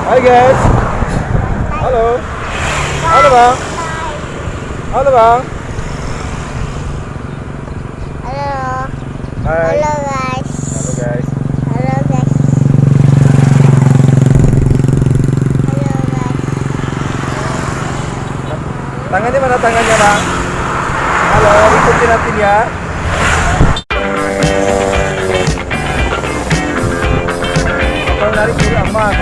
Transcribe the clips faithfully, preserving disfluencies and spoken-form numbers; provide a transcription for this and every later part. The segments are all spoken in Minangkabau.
Hai guys. Halo. Halo bang. Halo bang. Halo. Hai. Halo guys. Halo guys. Halo guys. Halo guys. Tangannya mana tangannya bang? Halo, ikutin Atin ya. Abang lari kiri aman.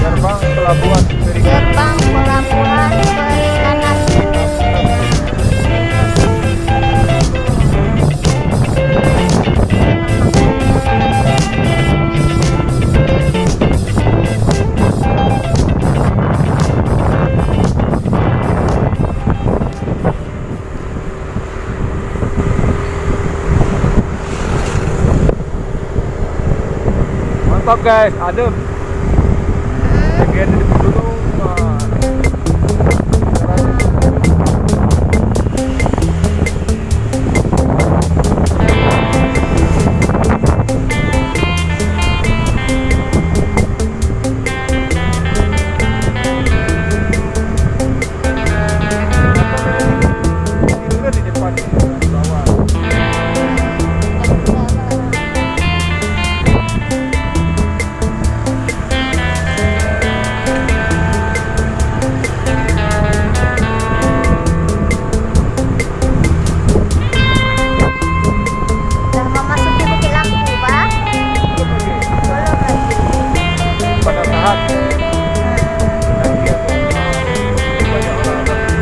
Gerbang pelabuhan perikanan. Gerbang pelabuhan perikanan. Mantap guys, adem. Bagian di dulu, wah. Udah memasuki Bukit Lampu, Bah? Belum lagi. Belum lagi. Pada tahap. Hmm. Nanti aku banyak orang datang.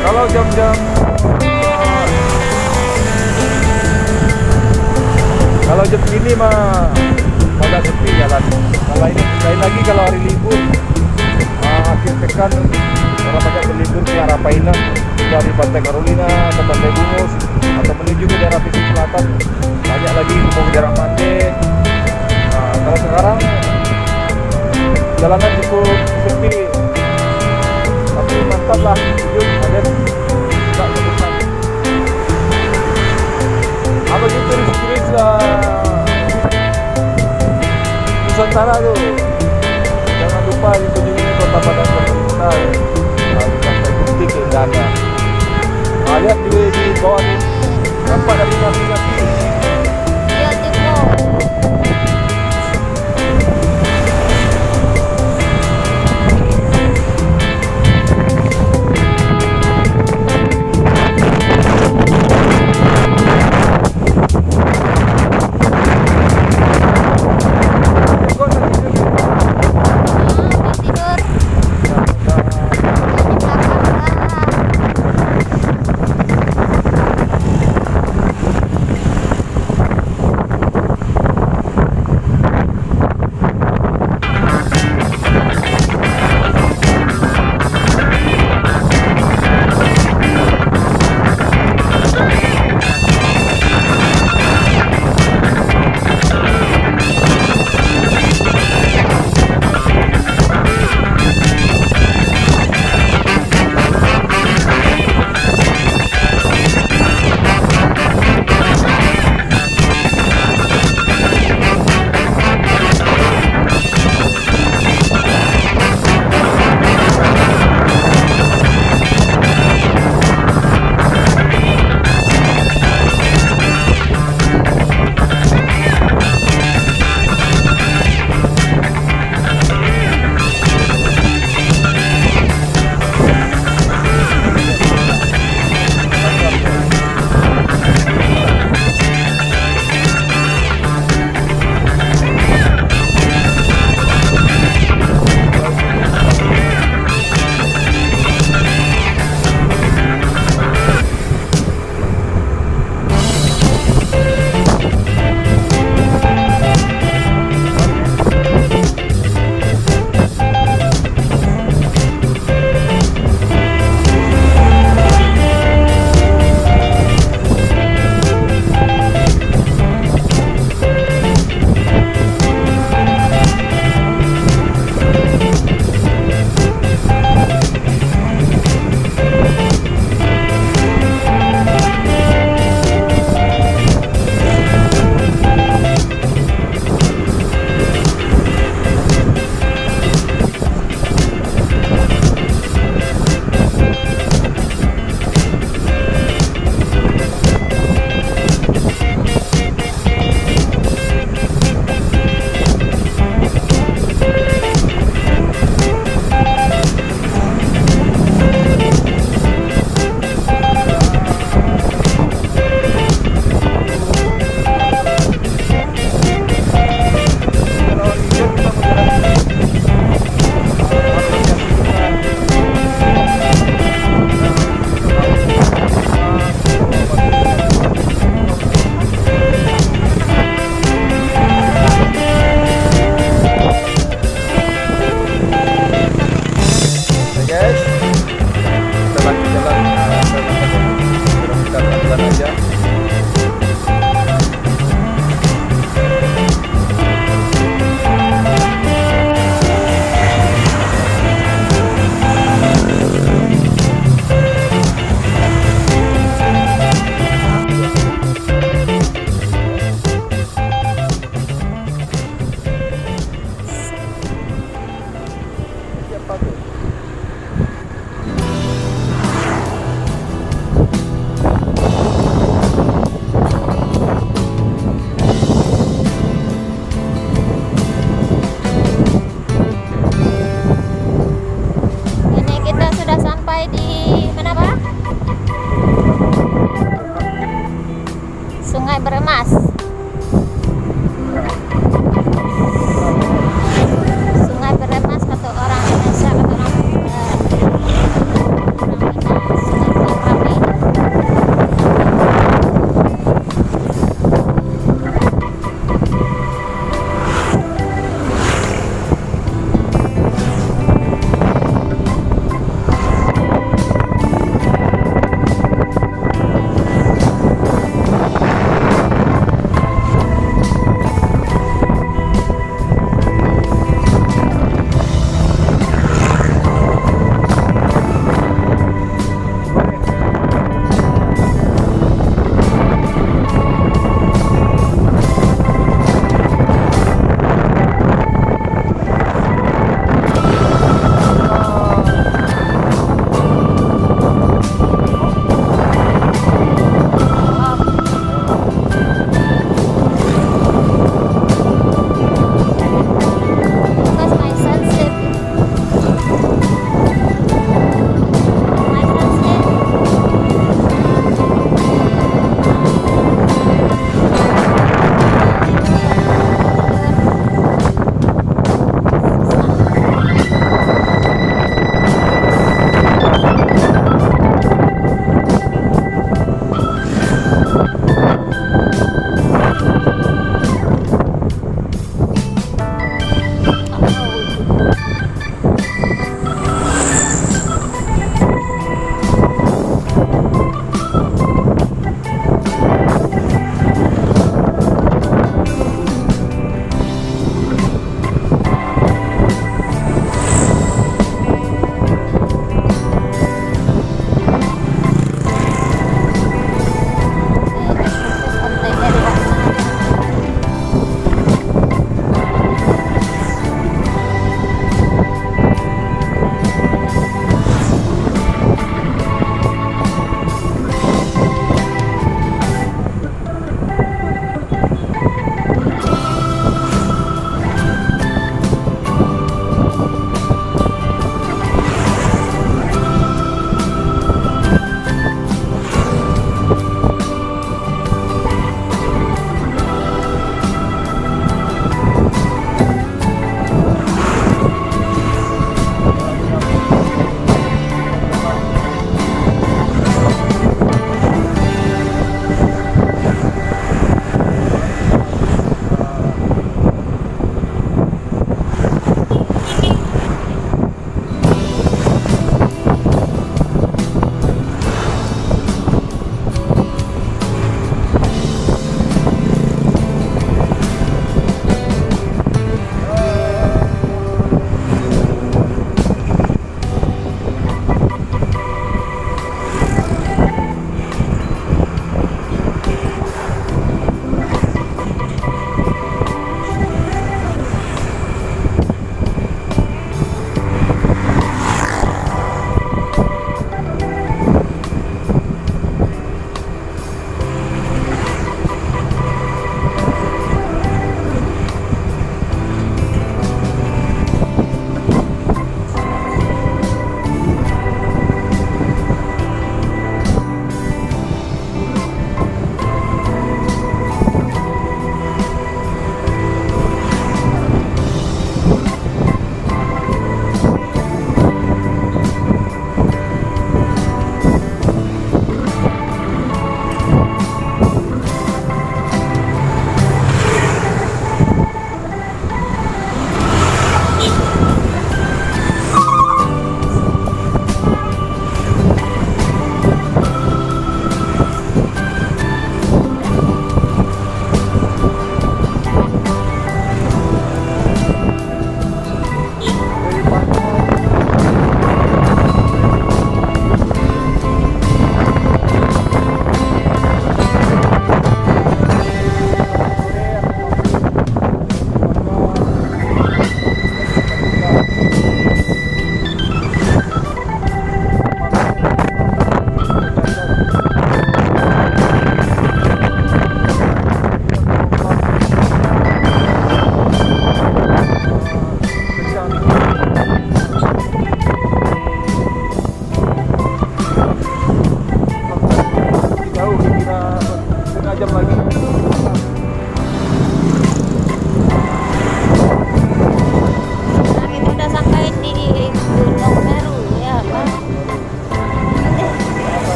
Kalau jam-jam, kalau jam segini mah agak sepi jalan. Kalau ini, lain lagi kalau hari libur, ah, akhir pekan, orang banyak berlibur ke arah Painan, dari Pantai Carolina ke Pantai Bungus, atau menuju ke daerah pesisir selatan, banyak lagi, mau ke daerah Mande. Ah, kalau sekarang, Jalanan cukup sempit, tapi mantap lah. Yuk, ada tak kebutuhan. Apa gitu, Rizky Rizla Nusantara tu. Jangan lupa dikunjungi Kota Padang Kota Wisata. Nah, sampai bukti keindahannya. Nah, lihat di, di bawah ni. Nampak dari napi-napi. Iya, tu, Bro.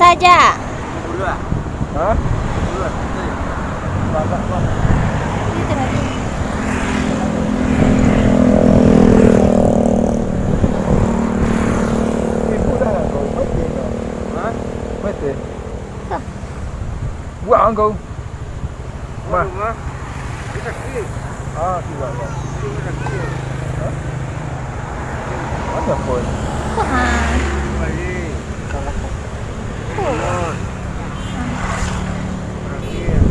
Aja. Dulu ah. Hah? Dulu ah. Itu lagi. Ibu dah kau mati dah. Hah? Mati. Hah. Buang kau. Mah. Mah. Dia sakit. Ah, tidak, Bang. Dia sakit. Hah? Ada pun. Tuhan. Baik. Tuhan. Sakit.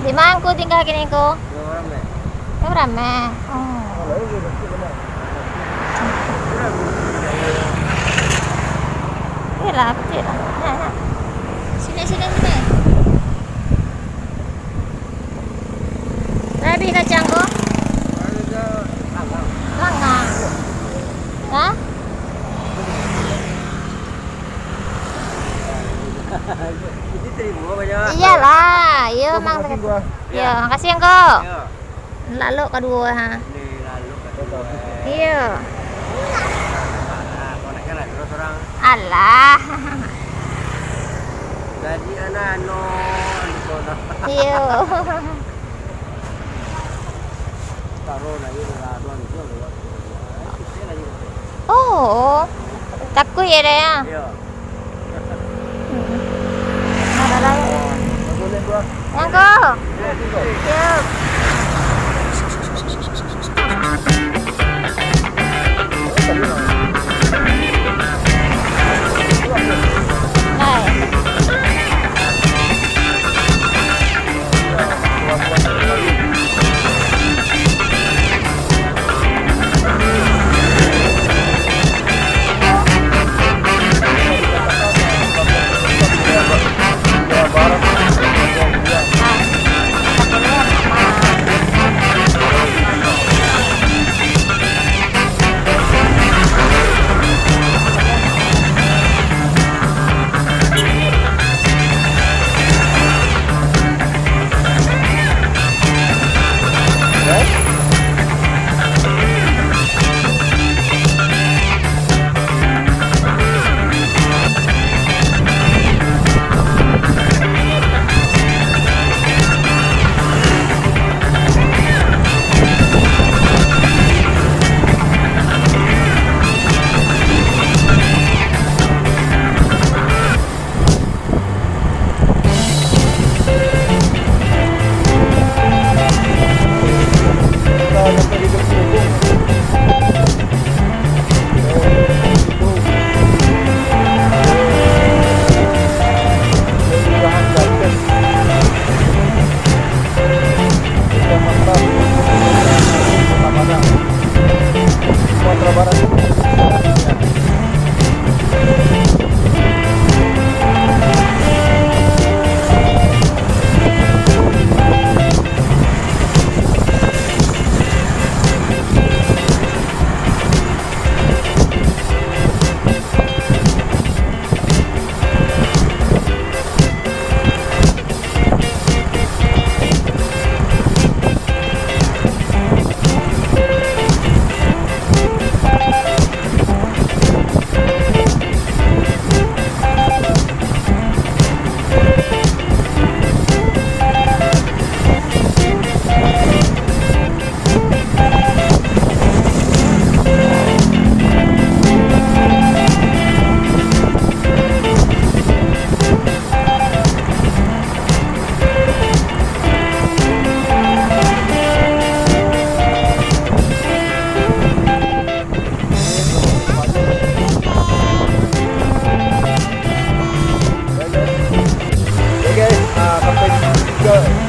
Di mana kau tinggal kini ko? Dia orang, Mek. Dia orang, Mek. Oh. Iyalah, betul lah. Nak, nak. Sini, sini, sini. Habis kacang ko? Langgang. Hah? Iyalah, iya, makasih, Bang. Iya, makasih, Angko. Lalok kaduo, ha. Ni lalok kaduo. Iyo. Alah. Jadi anak anu, gitu dah. Iyo. Taruh lagi lah, dua biji, dua biji. Oh, takut ya, Daya? Iyo. Hmm. Ada lagi. Yang ko. Siap. Hai. Oke, ah, sampai di sini juga.